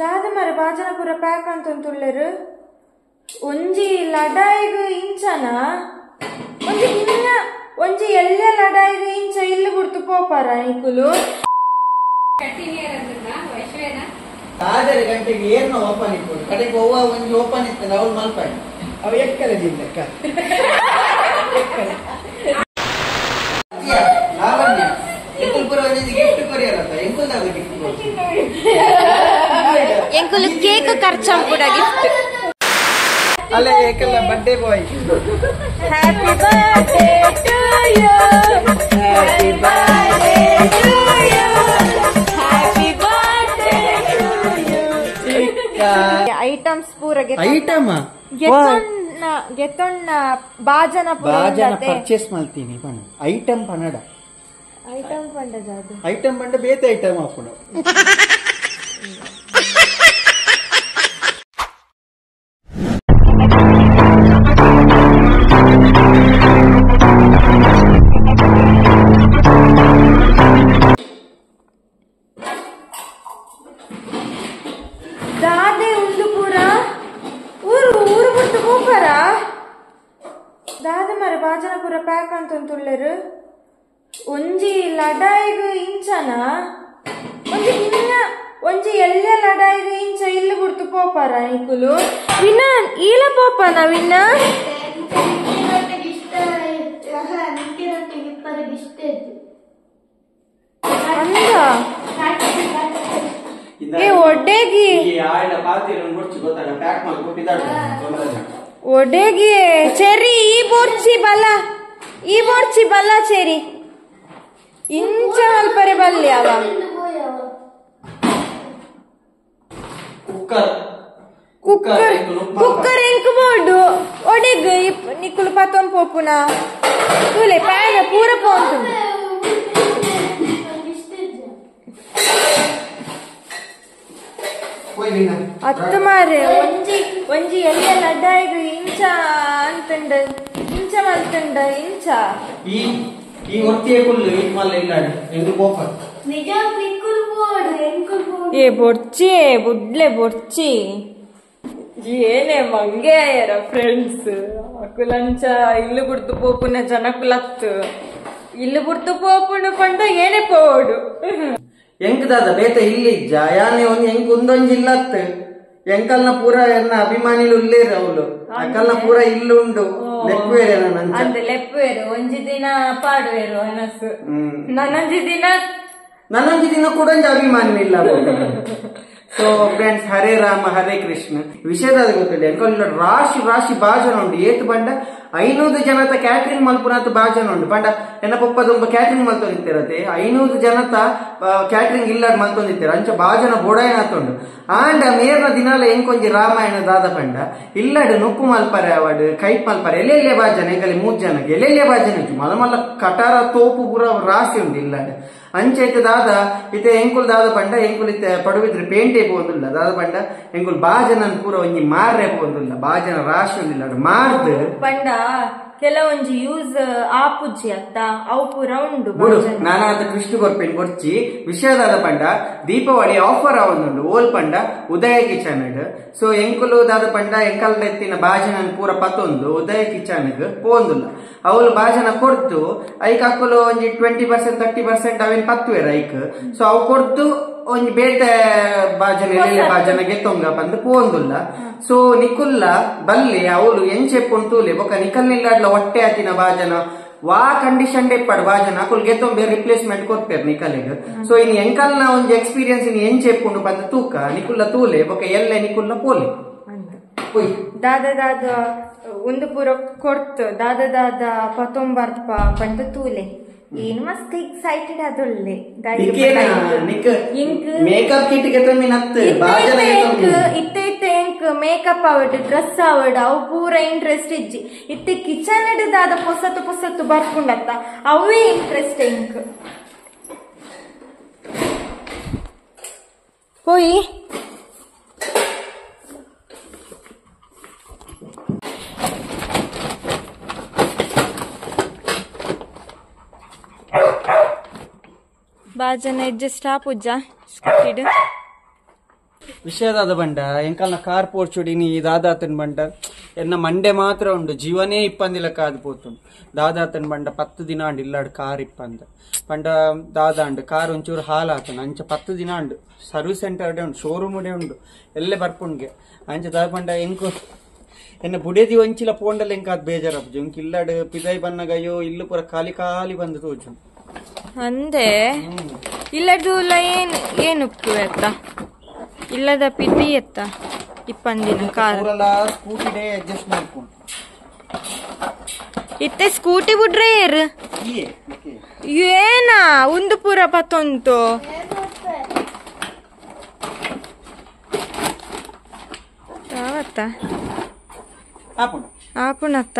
ದಾದ ಮರ ಬಾಜನ ಪೂರ ಪ್ಯಾಕ್ ಅಂತಂತುಳ್ಳರು ಒಂಜಿ ಲಡಾಯಿಗ್ ಇಂಚನ ಒಂಜಿ ಇನ್ನ ಒಂಜಿ ಎಲ್ಲ ಲಡಾಯಿಗ್ ಇಂಚ ಇಲ್ಲು ಗುರ್ತು ಪೋಪಾರ ನಿಕುಲು ಆದರೆ ಗಂಟೆಗೆ ಏನು ಓಪನ್ ಇತ್ತು ಕಡೆಗೆ ಒವ್ವ ಒಂಜಿ ಓಪನ್ ಇತ್ತಲ್ಲ ಅವಳು ಮಲ್ಪಾಯಿ ಅವು ಎಕ್ಕಲೆ ಜಿಲ್ಲಕ್ಕ ಲಾವಣ್ಯ ಎಂಕುಲ್ ಪೂರ ಒಂಜಿ ಗಿಫ್ಟ್ ಕೊರಿಯರತ್ತ ಎಂಕುಲ್ ದಾದ ಗಿಫ್ಟ್ ಎಂಕುಲು ಕೇಕ್ ಖರ್ಚಂ ಕೂಡ ಗಿಫ್ಟ್ ಅಲ್ಲೇ ಏಕಲ್ಲ birthday boy. Happy birthday to you, happy birthday to you, happy birthday to you. Items ಪೂರ ಐಟಮ್ ಗೆತ್ತೊಣ್ಣ ಗೆತ್ತೊಣ್ಣ ಬಾಜನ ಬಾಜನ ಪರ್ಚೇಸ್ ಮಾಡ್ತೀನಿ ಪಣ ಐಟಮ್ ಪನಡ ಐಟಮ್ ಪಂಡ ಜಾದು ಐಟಮ್ ಪಂಡ ಬೇತೆ ಐಟಮ್ ಹಾಕೊಂಡು ದಾದೆ ಉಂಡು ಪೂರ ಊರು ಊರು ಬಿಟ್ಟು ಪೋಪರ ದಾದ ಮರ ಬಾಜನ ಪೂರ ಪ್ಯಾಕ್ ಅಂತಂತುಳ್ಳರು ಒಂಜಿ ಲಡಾಯಿಗ್ ಇಂಚನ ಒಂಜಿ ಇನ್ನ ಒಂಜಿ ಎಲ್ಲ ಲಡಾಯಿಗ್ ಇಂಚ ಇಲ್ಲು ಗುರ್ತು ಪೋಪಾರ ನಿಕುಲು ವಿನ ಈಲ ಪೋಪನ ವಿನ್ನ ಅಂದ ಏ ಒಡ್ಡೆಗಿ ಒಡೆಗಿ ಚೆರಿ ಈ ಬೋರ್ಚಿ ಬಲ್ಲ ಈ ಬೋರ್ಚಿ ಬಲ್ಲ ಚೆರಿ ಇಂಚ ಮಲ್ಪರೆ ಬಲ್ಲಿ ಅವ cooker cooker cooker ಎಂಕ್ ಬೋರ್ಡು ಒಡೆಗ್ ನಿಕ್ಕುಲು ಪತ್ತೊಂದು ಪೋಪುನ ತೂಲೆ ಪ್ಯಾನ ಪೂರ ಪೋಂತು ಅತ್ತು ಮಾರೆ ಒಂಜಿ ಒಂಜಿ ಎಲ್ಲ ಲಡ್ಡಾಯಿಗ್ ಇಂಚ ಅಂತಂಡ ಇಂಚ ಮಲ್ತಂಡ ಇಂಚ ಈ ಈ ಒತ್ತಿಯ ಕುಲ್ಲು ಈ ಮಲ್ಲ ಇಲ್ಲ ಎಂಕು ಪೋಪ ನಿಜ ನಿಕ್ಕುಲ್ ಬೋಡು ಎಂಕುಲ್ ಬೋಡು ಏ ಬೊರ್ಚಿ ಬುಡ್ಲೆ ಬೊರ್ಚಿ ಏನೇ ಮಂಗೆ ಆಯರ ಫ್ರೆಂಡ್ಸ್ ಅಕುಲಂಚ ಇಲ್ಲು ಬುಡ್ದು ಪೋಪುನ ಜನಕುಲತ್ತು ಇಲ್ಲು ಬುಡ್ದು ಪೋಪುನ ಪಂಡ ಏನೇ ಪೋಡು ಎಂಕ್ ದಾದ ಬೇತ ಇಲ್ಲಿ ಇಜ್ಜ ಯಾನೆ ಒಂಜಿ ಎಂಕ್ ಒಂದೊಂಜಿ ಇಲ್ಲತ್ತು ಎಂಕಲ್ನ ಪೂರ ಎನ್ನ ಅಭಿಮಾನಿಲು ಉಲ್ಲೇರು ಅವಳು ಅಕಲ್ನ ಪೂರ ಇಲ್ಲುಂಡು ಲೆಪ್ಪುವೇರೆ ನನ್ನ ಅಂದ್ ಲೆಪ್ಪುವೇರು ಒಂಜಿ ದಿನ ಪಾಡುವೇರು ಅನಸು ನನ್ನೊಂಜಿ ದಿನ ನನ್ನೊಂಜಿ ದಿನ ಕೂಡ ಒಂಜಿ ಅಭಿಮಾನಿ ಇಲ್ಲ. ಸೊ ಫ್ರೆಂಡ್ಸ್ ಹರೇ ರಾಮ ಹರೇ ಕೃಷ್ಣ ವಿಷಯದ ಗೊತ್ತಿಲ್ಲ ಎಂಕಲ್ ರಾಶಿ ರಾಶಿ ಬಾಜನ ಉಂಡು ಏತ್ ಬಂಡ 500 ಜನತ ಕ್ಯಾಟ್ರಿಂಗ್ ಮಲ್ಪುನಾತ ಬಾಜನ ಉಂಡು ಬಂಡ ಎನ್ನ ಪೊಪ್ಪದೊಂಬ ಕ್ಯಾಟ್ರಿಂಗ್ ಮಲ್ತೊಂದಿತ್ತಿರತೆ 500 ಜನತ ಕ್ಯಾಟ್ರಿಂಗ್ ಇಲ್ಲ ಮಲ್ತೊಂದಿತ್ತೀರ ಅಂಚ ಬಾಜನ ಬೋಡಾಯನಾತುಂಡು ಆಂಡ ಮೇರ್ನ ದಿನಾಲ ಎಂಕೊಂಜಿ ರಾಮಾಯಣ ದಾದ ಪಂಡ ಇಲ್ಲಡು ನುಪ್ಪು ಮಲ್ಪರೆ ಅವಡು ಕೈಪ್ ಮಲ್ಪರೆ ಎಲ್ಲೆಲ್ಲೇ ಬಾಜನ ಎಂಕಲಿ 3 ಜನಕ್ಕೆ ಎಲ್ಲೆಲ್ಲೇ ಬಾಜನ ಇತ್ತು ಮಲ್ಲ ಮಲ್ಲ ಕಟಾರ ತೋಪು ಪೂರ ರಾಶಿ ಉಂಡು ಇಲ್ಲಡು ಅಂಚೈತೆ ದಾದ ಇತ್ತೆ ಎಂಕುಲ್ ದಾದ ಪಂಡ ಎಂಕುಲ್ ಇತ್ತೆ ಪಡುವಿದ್ರೆ ಪೇಂಟೆ ಪೋಂದುಲ್ಲ ದಾದ ಪಂಡ ಎಂಕುಲ್ ಬಾಜನನ್ ಪೂರ ಒಂಜಿ ಮಾರ್ರೆ ಪೋಂದುಲ್ಲ ಬಾಜನ ರಾಶಿ ಉಂಡಿಲ್ಲ ಮಾರ್ದು ಪಂಡ ಕೆಲವೊಂಜಿ ಯೂಸ್ ಆಪುಜ್ಜಿ ಅತ್ತ ಅವು ಪೂರ ಉಂಡು ಬುಡು ನಾನಾದ ಕೃಷ್ಣ ಕೊರ್ಪೆನ್ ಕೊರ್ಚಿ ವಿಷಯದಾದ ಪಂಡ ದೀಪಾವಳಿ ಆಫರ್ ಆವೊಂದುಂಡು ಓಲ್ ಪಂಡ ಉದಯ ಕಿಚನ್ ಸೊ ಎಂಕುಲು ದಾದ ಪಂಡ ಎಂಕಲ್ ಎತ್ತಿನ ಬಾಜನನ್ ಪೂರ ಪತ್ತೊಂದು ಉದಯ ಕಿಚನ್ ಪೋಂದುಲ್ಲ ಅವಳು ಬಾಜನ ಕೊರ್ತು ಐಕ್ ಅಕ್ಕುಲು ಒಂಜಿ 20% 30% ಅವೇನ್ ಪತ್ತುವೇರ ಐಕ್ ಸೊ ಅವು ಕೊರ್ತು ಒಂಜಿ ಬೇತೆ ಬಾಜನ ಎಲೆ ಬಾಜನಗೆ ತೊಂಗ ಬಂದು ಪೋಂದುಲ್ಲ ಸೊ ನಿಕುಲ್ಲ ಬಲ್ಲೆ ಅವಳು ಎಂಚೆಪ್ಪುಂಡು ತೂಲೆ ಬೊಕ ನಿಕಲ್ನಿಲ್ಲಾಡ್ಲ ಹೊಟ್ಟೆ ಆತಿನ ಬಾಜನ ವಾ ಕಂಡೀಷನ್ ಡೆಪ್ಪಡ್ ಬಾಜನ ಅಕುಲ್ ಗೆತ್ತೊಂಬೆ ರಿಪ್ಲೇಸ್ಮೆಂಟ್ ಕೊರ್ಪೇರ್ ನಿಕಲೆಗ್ ಸೊ ಇನ್ ಎಂಕಲ್ನ ಒಂಜಿ ಎಕ್ಸ್ಪೀರಿಯನ್ಸ್ ಇನ್ ಎಂಚೆಪ್ಪುಂಡು ಬಂದು ತೂಕ ನಿಕುಲ್ಲ ತೂಲೆ ಬೊಕ ಎಲ್ಲೆ ನಿಕುಲ್ಲ ಪೋಲೆ ದಾದ ದಾದ ಒಂದು ಪೂರ ಕೊರ್ತು ದಾದ ದಾದ ಪತೊಂಬರ್ಪ ಪಂಡ ತೂಲೆ ಏನು ಮಸ್ತ್ ಎಕ್ಸೈಟೆಡ್ ಅದೊಳ್ಳೆ ಮೇಕಪ್ ಕಿಟ್ ಇತ್ತೆ ಇತ್ತೆ ಎಂಕ್ ಮೇಕಪ್ ಆವಡ್ ಡ್ರೆಸ್ ಆವಡ್ ಅವು ಪೂರ ಇಂಟ್ರೆಸ್ಟ್ ಇಜ್ಜಿ ಇತ್ತೆ ಕಿಚನ್ ದಾದ ಪೊಸತ್ತು ಪೊಸತ್ತು ಬರ್ಪುಂಡತ್ತ ಅವೇ ಇಂಟ್ರೆಸ್ಟ್ ಎಂಕ್ ಪೋಯಿ ಬಾಜನ ಅಡ್ಜಸ್ಟ್ ಆಪುಜ್ಜ ಸ್ಕೂಟಿಡ್. ವಿಷಯದಾದ ಬಂಡ ಎಂಕಲ್ನ ಕಾರ್ ಪೋರ್ಚುಡಿನಿ ದಾದಾತನ್ ಬಂಡ ಎನ್ನ ಮಂಡೆ ಮಾತ್ರ ಉಂಡು ಜೀವನೇ ಇಪ್ಪಂದಿಲ್ಲ ಕಾದು ಪೋತುಂಡು ದಾದಾತನ್ ಬಂಡ 10 ದಿನ ಅಂಡು ಇಲ್ಲಾಡು ಕಾರ್ ಇಪ್ಪಂದ ಪಂಡ ದಾದಾಂಡು ಕಾರ್ ಒಂಚೂರು ಹಾಲಾತನ ಅಂಚ 10 ದಿನ ಅಂಡು ಸರ್ವಿಸ್ ಸೆಂಟರ್ ಡೇ ಉಂಡು ಶೋರೂಮ್ ಡೇ ಉಂಡು ಎಲ್ಲೇ ಬರ್ಪುಂಡ್ಗೆ ಅಂಚ ದಾದ ಬಂಡ ಎಂಕು ಎನ್ನ ಬುಡೇದಿ ಒಂಚಿಲ ಪೋಂಡಲ್ ಎಂಕಾದ್ ಬೇಜಾರಪ್ಪ ಎಂಕ್ ಇಲ್ಲಾಡು ಪಿದೈ ಬನ್ನಗಯ್ಯೋ ಇಲ್ಲು ಪೂರ ಖಾಲಿ ಖಾಲಿ ಬಂದು ತೋಜು ಅಂದೆ ಇಲ್ಲದೂಲ ಏನು ಏನು ಉಪ್ಪು ಇಲ್ಲದ ಪಿದ್ದಿ ಎತ್ತ ಇಪ್ಪಂದಿನ ಕಾರ್ ಸ್ಕೂಟಿ ಡೇ ಅಡ್ಜಸ್ಟ್ ಮಾಡ್ಕೊಂಡು ಇತ್ತೆ ಸ್ಕೂಟಿ ಬಿಡ್ರೆ ಏರು ಏನಾ ಒಂದು ಪೂರ ಪತ್ತೊಂತು ಯಾವತ್ತ ಆಪುಣತ್ತ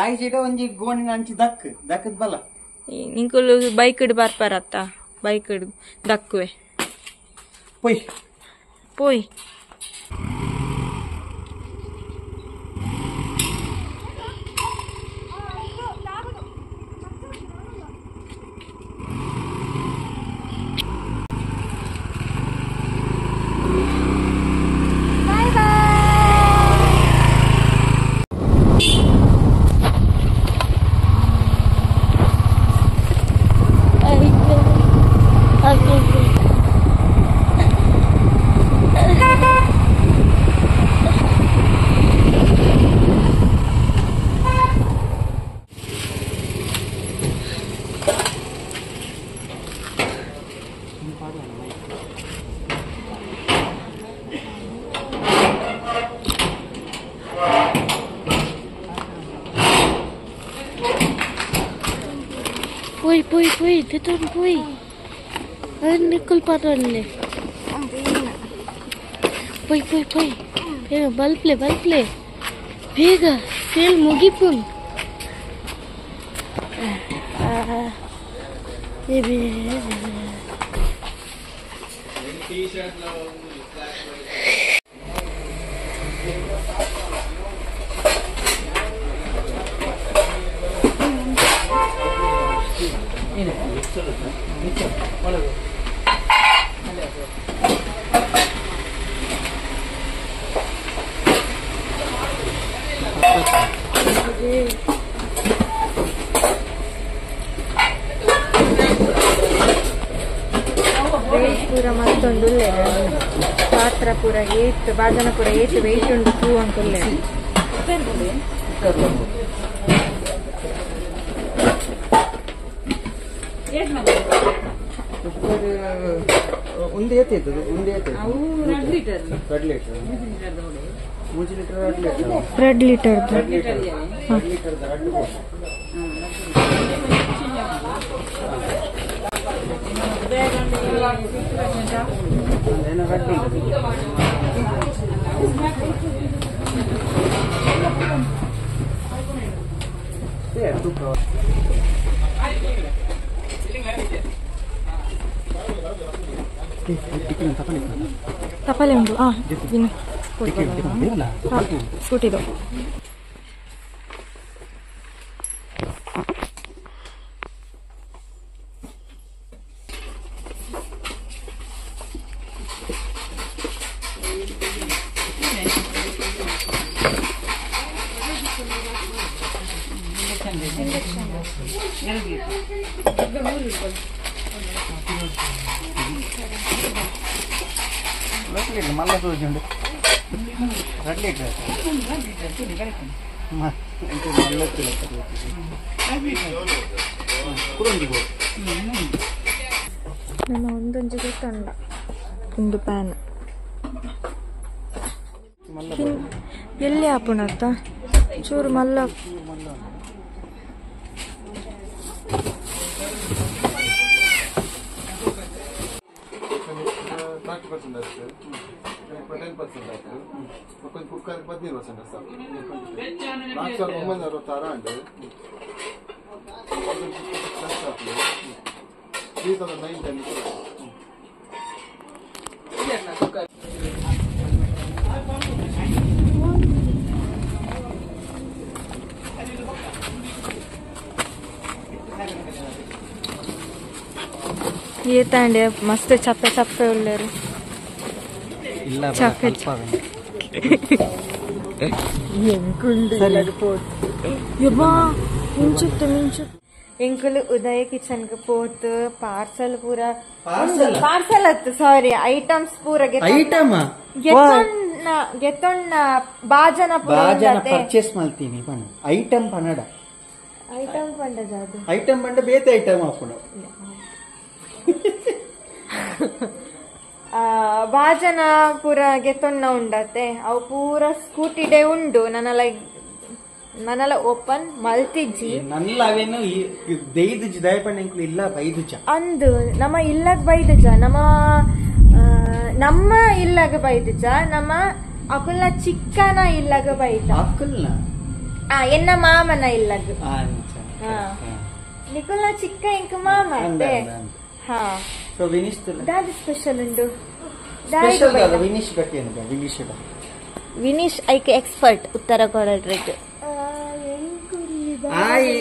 ಆಯ್ಚಿಟ ಒಂಜಿ ಗೋಣಿನ ಅಂಚಿ ದಕ್ ದಕ್ಕದ ಬಲ ನಿಂಕುಲು ಬೈಕ್ ಇಡ್ ಬರ್ಪಾರತ್ತ ಬೈಕ್ ಇಡ್ ದಕ್ಕುವೆ ಪೊಯ್ ಪೊಯ್ Pui, pui, pui, tetun pui. Nikul patonle. Pui, pui, pui. Bega, balple, balple. Bega, sel mugipun. ಪೂರ ಮತ್ತೊಂದು ಪಾತ್ರ ಪೂರ ಏತ್ ಬಾಜನ ಪೂರ ಏತ್ ವೆಯ್ಟ್ ಉಂಡು ತೂ ಅಂಕುಲ್ಲೆ ಒಂದು ಏತ್ ಇದ್ದದು ಒಂದು ಏತ್ 2 litre 2 litre 3 litre 2 litre 2 litre 2 litre 2 ತಪಲೆ ಉಂಟು ಆ ಇನ್ನು ಸ್ಕೂಟಿದು ಮಲ್ಲ ತೋಜುಂಡು 2 ಲೀಟರ್ ನಮ್ಮ ಒಂದೊಂದು ತಂಡ ಒಂದು ಪ್ಯಾನ್ ಎಲ್ಲಿ ಆಪುಣತ್ತ ಚೂರು ಮಲ್ಲ 10% ಆಯ್ತು కొంచెం ಕುಕ್ಕರ್ 15% ಸಾಕು 4966 ಅಂಡ್ 3910. ಏತಾಂಡೆ ಮಸ್ತ್ ಚಪ್ಪೆ ಚಪ್ಪೆ ಉಳ್ಳೇರು. ಇಲ್ಲ ಚಾಕ್ಲೇಟ್ ಎಂಕುಲು ಉದಯ ಕಿಚನ್ ಪೋತ್ ಪಾರ್ಸಲ್ ಪೂರ ಪಾರ್ಸಲ್ ಅತ್ತು ಸಾರಿ ಐಟಮ್ಸ್ ಪೂರ ಐಟಮ್ ಗೆತ್ತೊಣ್ಣ ಬಾಜನ ಬಾಜನ ಪರ್ಚೇಸ್ ಮಾಡ್ತೀನಿ ಪಣ ಐಟಮ್ ಪನಡ ಐಟಮ್ ಪಂಡ ಜಾದು ಐಟಮ್ ಪಂಡ ಬೇತೆ ಐಟಮ್ ಹಾಕೊಂಡು ಬಾಜನ ಪೂರ ಗೆತ್ತೊಣ್ಣ ಉಂಡತೆ ಅವು ಪೂರ ಸ್ಕೂಟಿ ಡೇ ಉಂಡು ನನ್ನ ನನಲ ಓಪನ್ ಮಲ್ತಿಜ್ಜಿ ನಲ್ಲ ಅವೇನು ದೈದುಜಿ ದಯಪಣ್ಣ ಇಲ್ಲ ಬೈದುಜ ಅಂದು ನಮ್ಮ ಇಲ್ಲಗ್ ಬೈದುಜ ನಮ್ಮ ನಮ್ಮ ಇಲ್ಲಗ ಬೈದುಜ ನಮ್ಮ ಅಕುಲ್ನ ಚಿಕ್ಕನ ಇಲ್ಲಗ ಬೈದ ಅಕುಲ್ನ ಎನ್ನ ಮಾಮನ ಇಲ್ಲಗ ನಿಕುಲ್ನ ಚಿಕ್ಕ ಇಂಕ ಮಾಮ ಹಾ ಸೊ ವಿನಿಶ್ ದಾದ ಸ್ಪೆಷಲ್ ಉಂಡು ಸ್ಪೆಷಲ್ ವಿನಿಶ್ ಬಗ್ಗೆ ವಿನಿಶ್ ವಿನಿಶ್ ಐಕೆ ಎಕ್ಸ್ಪರ್ಟ್ ಉತ್ತರ ಕೊಡಲ್ರಿಗೆ ಆಯೆ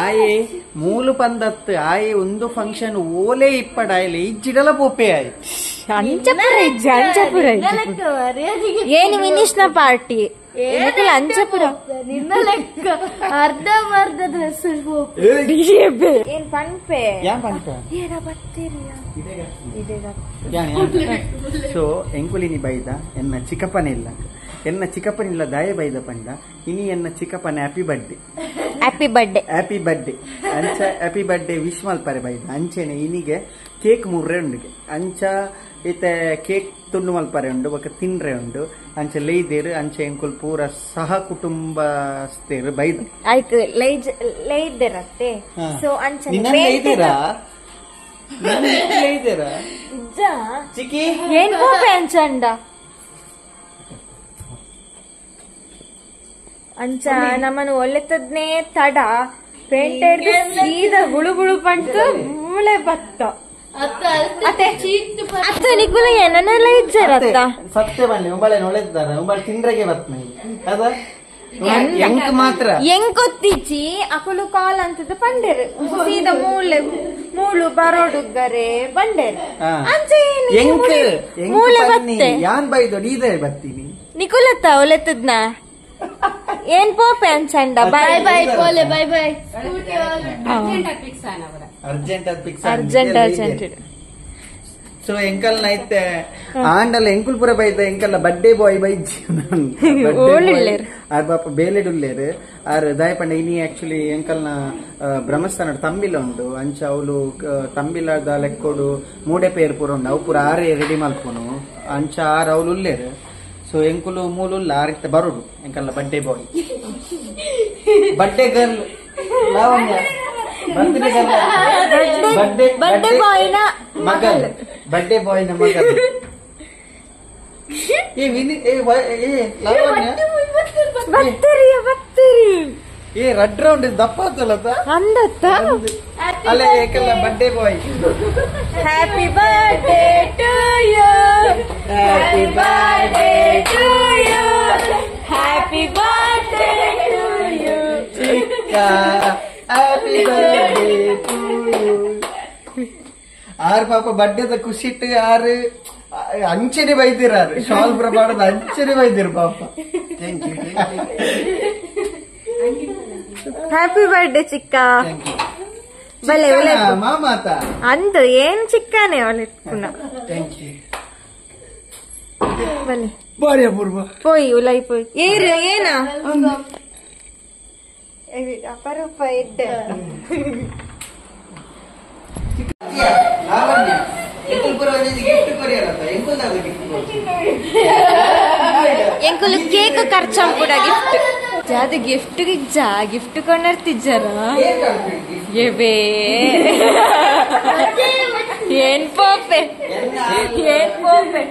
ಆಯೆ ಮೂಲು ಪಂದತ್ತು ಆಯೆ ಒಂದು ಫಂಕ್ಷನ್ ಓಲೆ ಇಪ್ಪಡ ಆಯ್ಲೆ ಇಜ್ಜಿಡಲ ಪೋಪೆ ಆಯ್ ಅಂಚಪುರ ಇಜ್ಜ ಅಂಚಪುರ ಏನು ವಿನಿಶ್ನ ಪಾರ್ಟಿ ಅಂಚಪುರ ನಿನ್ನ ಲೆಕ್ಕ ಅರ್ಧ ಮರ್ಧ ಡ್ರೆಸ್ ಏನ್ ಪನ್ಪೆ ಯಾನ್ ಪನ್ಪೆ ಏನ ಬರ್ತೀರಿಯಾ ಸೊ ಎಂಕುಲಿನಿ ಬೈದ ಎನ್ನ ಚಿಕ್ಕಪ್ಪನಿಲ್ಲ ಎನ್ನ ಚಿಕ್ಕಪ್ಪನಿಲ್ಲ ದಾಯ ಬೈದ ಪಂಡ ಇನಿ ಎನ್ನ ಚಿಕ್ಕಪ್ಪನ happy birthday happy birthday happy birthday ಅಂಚ happy birthday wish ಮಲ್ಪರೆ ಬೈದ ಅಂಚೆನೆ ಇನಿಗೆ ಕೇಕ್ ಮುರ್ರೆ ಉಂಡುಗೆ ಅಂಚ ಇತ್ತೆ ಕೇಕ್ ತುಂಡು ಮಲ್ಪರೆ ಉಂಡು ಬೊಕ ತಿನ್ರೆ ಉಂಡು ಅಂಚ ಲೈದೇರು ಅಂಚ ಎಂಕುಲ್ ಪೂರ ಸಹ ಕುಟುಂಬಸ್ಥರು ಬೈದ ಆಯ್ತು ಲೈದೇರತ್ತೆ ಸೊ ಅಂಚ ಲೈದೇರಾ ಲೈದೇರಾ ಚಿಕ್ಕಿ ಏನ್ ಕೋಪೆ ಅಂಚಂಡ ಅಂಚ ನಮ್ಮನ್ನು ಒಳ್ಳೆತದ್ನೇ ತಡ ಪೇಂಟೆ ಸೀದಾ ಗುಳು ಗುಳು ಪಂಟು ಮೂಳೆ ಬತ್ತ ಅತ್ತ ನಿಕುಲ ಏನನ್ನೆಲ್ಲ ಇಜ್ಜಾರತ್ತ ಸತ್ಯ ಬನ್ನಿ ಉಂಬಳೆ ಒಳ್ಳೆದಾರ ಉಂಬಳೆ ತಿಂಡ್ರೆಗೆ ಬತ್ನ ಅದ ಎಂಕ್ ಮಾತ್ರ ಎಂಕೊತ್ತಿಚ್ಚಿ ಅಕುಲು ಕಾಲ್ ಅಂತದ ಪಂಡೇರು ಸೀದಾ ಮೂಳೆ ಮೂಳು ಬರೋಡುಗ್ಗರೆ ಬಂಡೇರು ಅಂಚೆ ಎಂಕ್ ಮೂಳೆ ಬತ್ತೆ ಯಾನ್ ಬೈದೋಡಿ ಇದೇ ಬತ್ತೀನಿ ನಿಕುಲತ್ತ ಒಲೆತದ್ನ ಏನ್ ಪೋಪೆ ಅಂಚಂಡ ಬಾಯ್ ಬಾಯ್ ಪೋಲೆ bye bye urgent urgent urgent so ಎಂಕಲ್ ನೈತೆ ಆಂಡಲ ಎಂಕುಲ್ಪುರ ಬೈದ ಎಂಕಲ್ನ ಬರ್ಡೇ ಬಾಯ್ ಬೈಜ್ ಆರ್ ಬಾಪ ಬೇಲೆಡುಲ್ಲೇರು ಆರ್ ದಾಯಪಂಡ ಇನಿ ಆಕ್ಚುಲಿ ಎಂಕಲ್ನ ಬ್ರಹ್ಮಸ್ಥಾನ ತಂಬಿಲ ಉಂಡು ಅಂಚ ಅವಳು ತಂಬಿಲದ ಲೆಕ್ಕೋಡು ಮೂಡೆ ಪೇರು ಪೂರ ಉಂಡು ಅವು ಪೂರ ಆರೇ ರೆಡಿ ಮಲ್ಪೋನು ಅಂಚ ಆರ್ ಅವಳು ಉಲ್ಲೇರು ಸೊ ಎಂಕುಲು ಮೂಲು ಆರಿತ್ತ ಬರೋಡು ಎಂಕಲ್ನ birthday boy birthday girl Lavanya birthday girl birthday birthday ಬಾಯ್ನ ಮಗಲ್ ಬರ್ಡೇ ಬಾಯ್ನ ಮಗಲ್ ಏ ವಿನಿ ಏ ಏ ಲಾವಣ್ಯ ಬತ್ತರಿ ಬತ್ತರಿ ಏ ರಡ್ ರೌಂಡ್ ದಪ್ಪ ಆತಲತ ಅಂದತ್ತ ಅಲ್ಲ ಏಕಲ್ಲ birthday boy happy birthday to you happy birthday to you happy birthday to you ಚಿಕ್ಕ happy birthday to you. R ಪಾಪ ಬರ್ಡೇದ ಖುಷಿಟ್ಟು ಆರು ಅಂಚನೆ ಬೈದಿರಾರು ಶಾಲ್ ಪ್ರಮಾಣದ ಅಂಚನೆ ಬೈದಿರು ಪಾಪ. Thank you happy birthday ಚಿಕ್ಕ ಬಲೆ ಬಲೆ ಮಾಮಾತ ಅಂದು ಏನ್ ಚಿಕ್ಕನೆ ಅವಳೆ ಪುನಃ thank you ಬಲೆ ಬಾರಿ ಅಪೂರ್ವ ಪೋಯ್ ಉಲೈ ಪೋಯ್ ಏರು ಏನ ಅಪರೂಪ ಎಡ್ಡೆ ಲಾವಣ್ಯ ಎಂಕುಲ್ ಗಿಫ್ಟ್ ಕೊರಿಯರತ್ತ ಎಂಕುಲ್ ಗಿಫ್ಟ್ ಎಂಕುಲು ಕೇಕ್ ಖರ್ಚಂ ಕೂಡ ಗಿಫ್ಟ್ ಅದು ಗಿಫ್ಟ್ ಗಿಜ್ಜ ಗಿಫ್ಟ್ ಕೊಂಡರ್ತಿಜ್ಜರ ಎಬೇ ಏನ್ ಪೋಪೆ ಏನ್ ಪೋಪೆ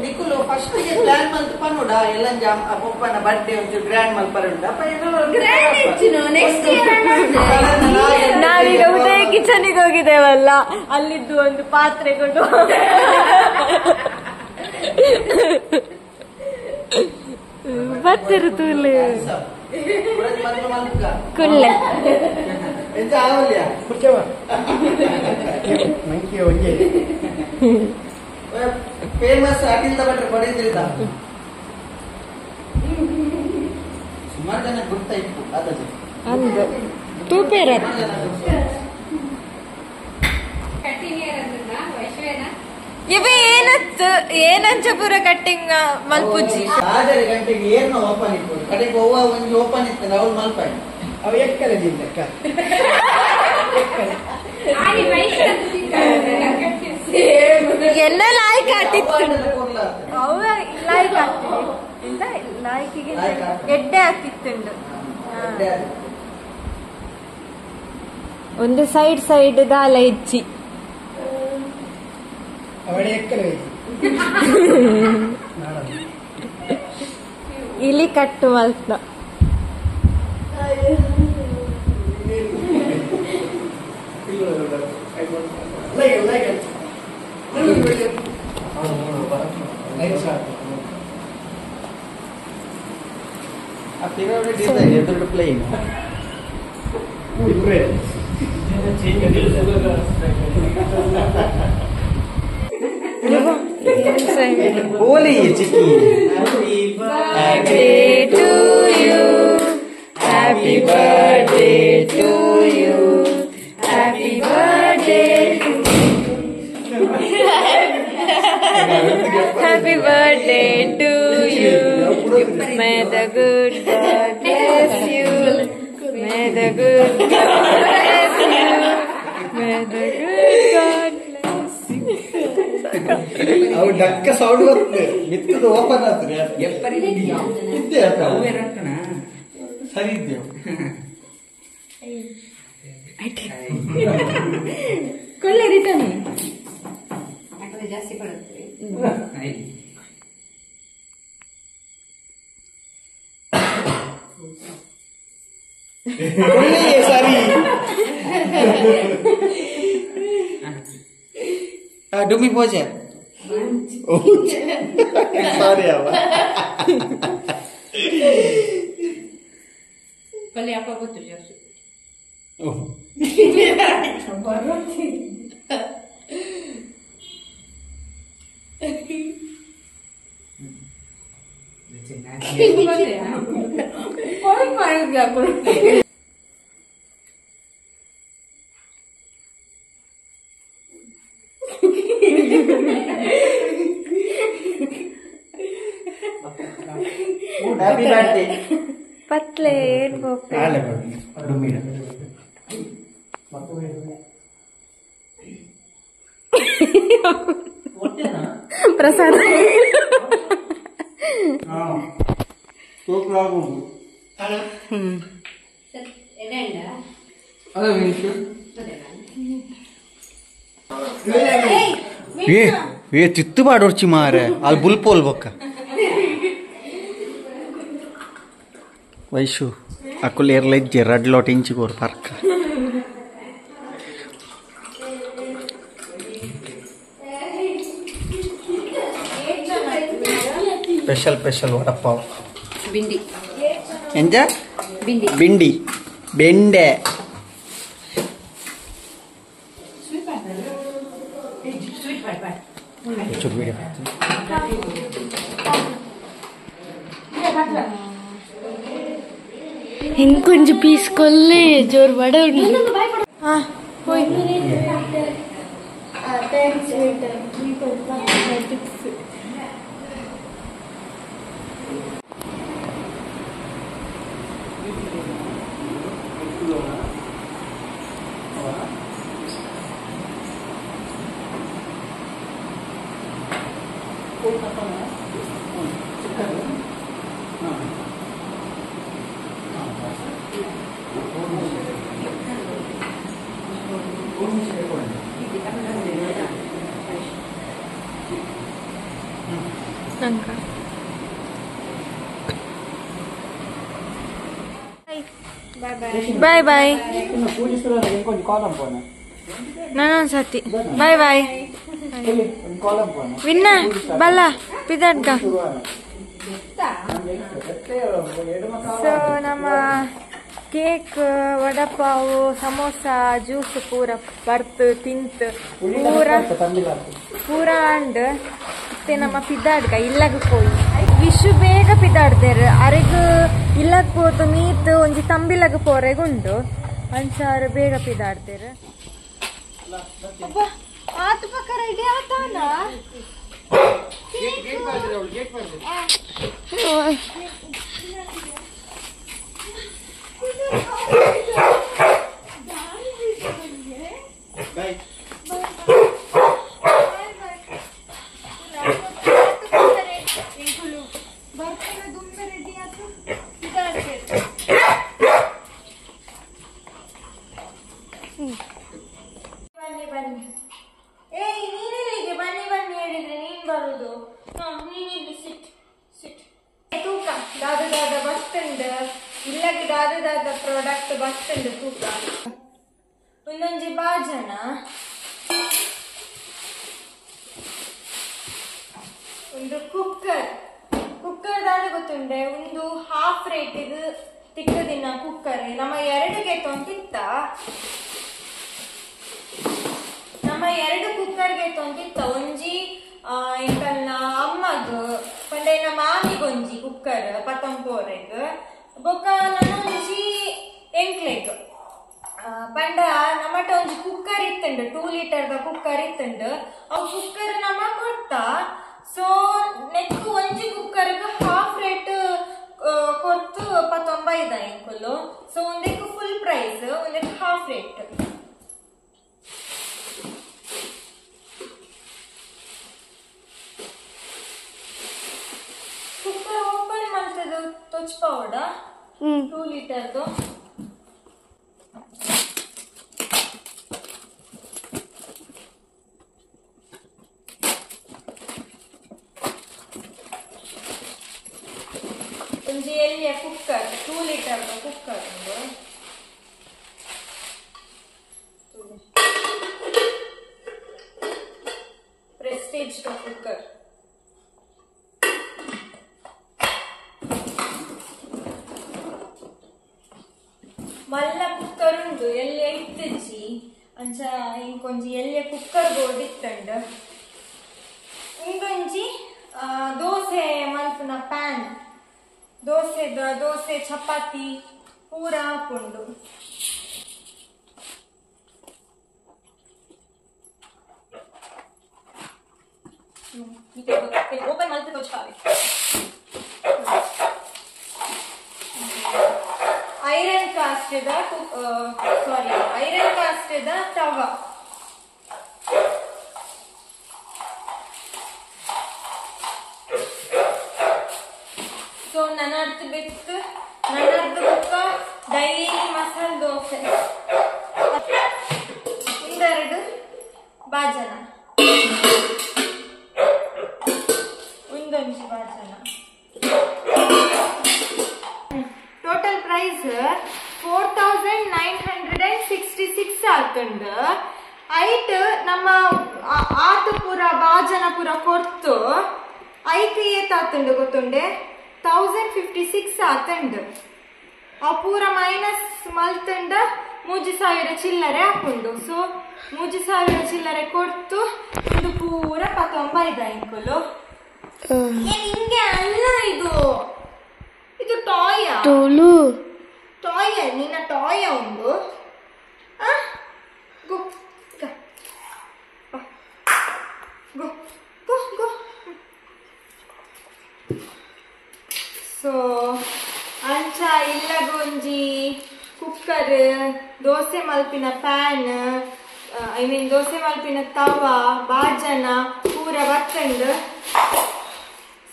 ನಿಕುಲು ಫಸ್ಟ್ ಗೆ ಪ್ಲಾನ್ ಮಲ್ತ್ ಪನ್ನುಡ ಎಲ್ಲ ಪೊಪ್ಪನ ಬರ್ಡೇ ಒಂಚೂರು ಗ್ರ್ಯಾಂಡ್ ಮಲ್ಪರೆ ಉಂಡ ನಾವೀಗ ಉದಯ ಕಿಚನಿಗೆ ಹೋಗಿದ್ದೇವಲ್ಲ, ಅಲ್ಲಿದ್ದು ಒಂದು ಪಾತ್ರೆ ಕೊಟ್ಟು ಬರ್ತಿರು ತೂಲೆ ಕುಲ್ಲೆ. ಎಂತ ಆವಲ್ಯ ಫೇಮಸ್ ಅಟಿಲ್ದ ಭಟ್ರು ಕೊಡಿದ್ರಿದ್ದ ಸುಮಾರು ಜನ ಗುರ್ತ ಇತ್ತು ಅದಕ್ಕೆ ಅಂದು ತೂಪೇರ ಇವೆ ಏನತ್ತು ಏನಂಚಪುರ ಕಟ್ಟಿಂಗ್ ಮಲ್ಪುಜಿ ಆಜರೆ ಗಂಟೆಗೆ ಏನು ಓಪನ್ ಇತ್ತು ಕಡೆಗೆ ಅವ್ವ ಒಂದು ಓಪನ್ ಇತ್ತು ಅವಳು ಮಲ್ಪಾಯಿ ಅವ ಎಕ್ಕಲೆ ಜಿಲ್ಲಕ್ಕ ಎಲ್ಲ ಲಾಯ್ಕ್ ಆತಿತ್ತು ಅವ ಲಾಯ್ಕ್ ಆಗ್ತದೆ ಎಂತ ಲಾಯ್ಕಿಗೆ ಗೆಡ್ಡೆ ಹಾಕಿತ್ತುಂಡು ಒಂದು ಸೈಡ್ ಸೈಡ್ ದಾಲ ಇಚ್ಚಿ ಅವಳೆ ಎಕ್ಕಲೆ ಇಲಿ ಕಟ್ಟು ಮಲ್ತ ಎದುರು ಪ್ಲೇನ್ ಹೋಲಿ ಚಿಕ್ಕಿ birthday to you. Happy birthday to you. Happy birthday to you. Happy birthday to you. May the good God bless you. May the good God bless you. May the good God bless you. ಅವು ಡಕ್ಕ sound ಬರ್ತದೆ ಮಿತ್ತದ open ಆಗ್ತದೆ ಇದ್ದೆ ಸರಿ ಇದ್ದೇವು ಕೊಳ್ಳೆ return ಜಾಸ್ತಿ ಬರುತ್ತೆ ಸರಿ ಡುಮ್ಮಿ ಪೋಜೆ ಸಾರಿ ಅವ ಪಲ್ಯ ಅಪ್ಪ ಗೊತ್ತು ಜಾಸ್ತಿ ಹ್ಯಾಪಿ ಬರ್ತ್ಡೇ ಪತ್ಲೆ ಏನ್ ಬೋಪೆ ನಾಳೆ ಡುಮ್ಮಿಡ ಪ್ರಸಾದ ಏ ಏ ತಿತ್ತು ಬಾಡೋರ್ಚಿ ಮಾರೆ ಅಲ್ಲಿ ಬುಲ್ಪೋಲ್ ಬೊಕ್ಕ ವೈಶು ಅಕ್ಕುಲ್ ಏರ್ಲ ಇಜ್ಜೆ ರಡ್ ಲೋಟ್ ಇಂಚಿಗೋರ್ park special special vada pav bindi ಎಂಜ ಬಿಂಡಿ ಬಿಂಡಿ ಬೆಂಡೆ ಇಂಕೊಂಚ ಪೀಸ್ ಕೊಲ್ಲೆ ಜೋರ್ ವಡ ಉಂಡು ಹಾ ಹೋಯ್ ಬಾಯ್ ಬಾಯ್ ನಾನೊಂದ್ಸತಿ ಬಾಯ್ ಬಾಯ್ ವಿನ್ನ ಬಲ್ಲ ಪಿದಡ್ಗ. ಸೊ ನಮ್ಮ ಕೇಕ್ ವಡಪಾವು ಸಮೋಸ ಜ್ಯೂಸ್ ಪೂರ ಬರ್ತು ತಿಂತು ಪೂರ ಪೂರ ಅಂಡ್ ಇತ್ತೆ ನಮ್ಮ ಪಿದಾಡ್ಗ ಇಲ್ಲಗ ಪೋಯಿ ವಿಶು ಬೇಗ ಪಿದಾಡ್ದೇರು ಅರೆಗ್ ಇಲ್ಲಗ ಪೋತು ಮೀತ್ ಒಂಜಿ ತಂಬಿಲಗ ಪೋರೆಗ್ ಉಂಡು ಅಂಚಾರು ಬೇಗ ಪಿದಾಡ್ತೇರು ಆತು ಪಕ್ಕ ರೆಡಿ ಆತಾನ ಬನ್ನಿ ಬನ್ನಿ. ಏಯ್ ನೀನೆಲ್ಲಿಗೆ ಬನ್ನಿ ಬನ್ನಿ ಹೇಳಿದ್ರೆ ನೀನ್ ಬರುದು. ನೀನಿಲ್ಲಿ ಸಿಟ್ ಸಿಟ್. ತೂಕ ದಾದ ದಾದ ಬಸ್ತುಂಡು ಇಲ್ಲಗೆ ದಾದ ದಾದ ಪ್ರಾಡಕ್ಟ್ ಬಸ್ತುಂಡು ತೂಕ. ಒಂದೊಂಜಿ ಬಾಜನ ಒಂದು ಕುಕ್ಕರ್. ಕುಕ್ಕರ್ ದಾದ ಗೊತ್ತುಂಡೆ ಒಂದು ಹಾಫ್ ರೇಟಿಗೆ ತಿಕ್ಕದಿನ ಕುಕ್ಕರ್. ನಮ್ಮ ಎರಡಿಗೆ ತೊಂತಿತ್ತ ನಮ್ಮ ಎರಡು ಕುಕ್ಕರ್ಗೆ ತೊಂತಿತ್ತ. ಒಂಜಿ ಎಂಕಲ್ನ ಅಮ್ಮಗ್ ಪಂಡ ಮಾಮಿಗೊಂಜಿ ಕುಕ್ಕರ್ ಪತ್ತೊಂಪೋರೆಗ್ ಬೊಕ್ಕ ನನೊಂಜಿ ಎಂಕ್ಲೆಗ್ ಪಂಡ ನಮ್ಮಟ ಒಂಜಿ ಕುಕ್ಕರ್ ಇತ್ತುಂಡು 2 ಲೀಟರ್ ದ ಕುಕ್ಕರ್ ಇತ್ತುಂಡು. ಅವು ಕುಕ್ಕರ್ ನಮ್ಮ ಕೊಡ್ತ. ಸೊ ನೆಕ್ ಒಂಜಿ ಕುಕ್ಕರ್ಗ್ ಹಾಫ್ ರೇಟ್ ಕೊರ್ತು 19 ಎಂಕುಲು. ಸೊ ಒಂದಕ್ಕೆ ಫುಲ್ ಪ್ರೈಸ್ ಒಂದಕ್ಕೆ ಹಾಫ್ ರೇಟ್. ಕುಕ್ಕರ್ ಓಪನ್ ಮಾಡ್ತದ ತೊಚ್ ಪೌಡ 2 ಲೀಟರ್ದು. ಒಂಜಿ ಎಲ್ಲಿಯ ಕುಕ್ಕರ್ 2 ಲೀಟರ್ ಕುಕ್ಕರ್ ಉಂಡು. Prestige cooker. ಮಲ್ಲ ಕುಕ್ಕರ್ ಉಂಡು ಎಲ್ಲಿಯ ಇತ್ತಜ್ಜಿ ಅಂಚ ಇಂಕೊಂಜಿ ಎಲ್ಲಿಯ ಕುಕ್ಕರ್ ಬೋರ್ಡ್ ಇತ್ತಂಡು. ಇಂಕೊಂಜಿ ದೋಸೆ ಮಲ್ಪುನ ಪ್ಯಾನ್. ದೋಸೆ ದೋಸೆ ಚಪಾತಿ ಪೂರ ಹಾಕೊಂಡು. ಓಪನ್ ಮಾಡ್ತು ತೋಚ್ಪಾವೆ. ಐರನ್ ಕಾಸ್ಟ್ ಸಾರಿ ಐರನ್ ಕಾಸ್ಟ್ ತವ. ಸೊ ನನ್ನರ್ಥ ಬೆತ್ತು ನನ್ನರ್ಥ ಬೊಕ್ಕ ಡೈಲಿ ಮಸಾಲೆ ದೋಸೆ ಒಂದೆರಡು ಬಾಜನ ಒಂದೊಂಜಿ ಬಾಜನ. Total price 4966 ಆತುಂಡು. ಐಟ್ ನಮ್ಮ ಆತು ಪೂರ ಬಾಜನ ಪೂರ ಕೊರ್ತು ಐಕ್ ಏತ್ ಆತುಂಡು ಗೊತ್ತುಂಡೆ 1056 ಆತುಂಡು. ಆ ಪೂರ ಮೈನಸ್ ಮಲ್ತುಂಡ 3000 ಚಿಲ್ಲರೆ ಹಾಕೊಂಡು. ಸೊ 3000 ಚಿಲ್ಲರೆ ಕೊಡ್ತು ಒಂದು ಪೂರ 19 ಇಂಕುಲು. ಹಿಂಗೆ ಅಲ್ಲ ಇದು, ಇದು ಟಾಯ್ ಟಾಯ್ ನಿನ್ನ ಟಾಯ್ ಉಂಡು. ಗೋ ಗೋ ಗೋ ಗೋ. ಸೊ ಅಂಚ ಇಲ್ಲಗೊಂಜಿ ಕುಕ್ಕರ್ ದೋಸೆ ಮಲ್ಪಿನ ಪ್ಯಾನ್ I mean dosa ಮಲ್ಪಿನ ತವ ಬಾಜನ ಪೂರ ಬತ್ತಂಡು.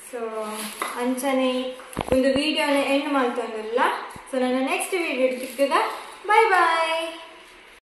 ಸೊ ಅಂಚನೆ ಒಂದು ವಿಡಿಯೋನ ಎಂಡ್ ಮಾಡ್ತೊಂದಿಲ್ಲ. ಸೊ ನನ್ನ ನೆಕ್ಸ್ಟ್ ವಿಡಿಯೋ ಸಿಕ್ಕದ. Bye boy.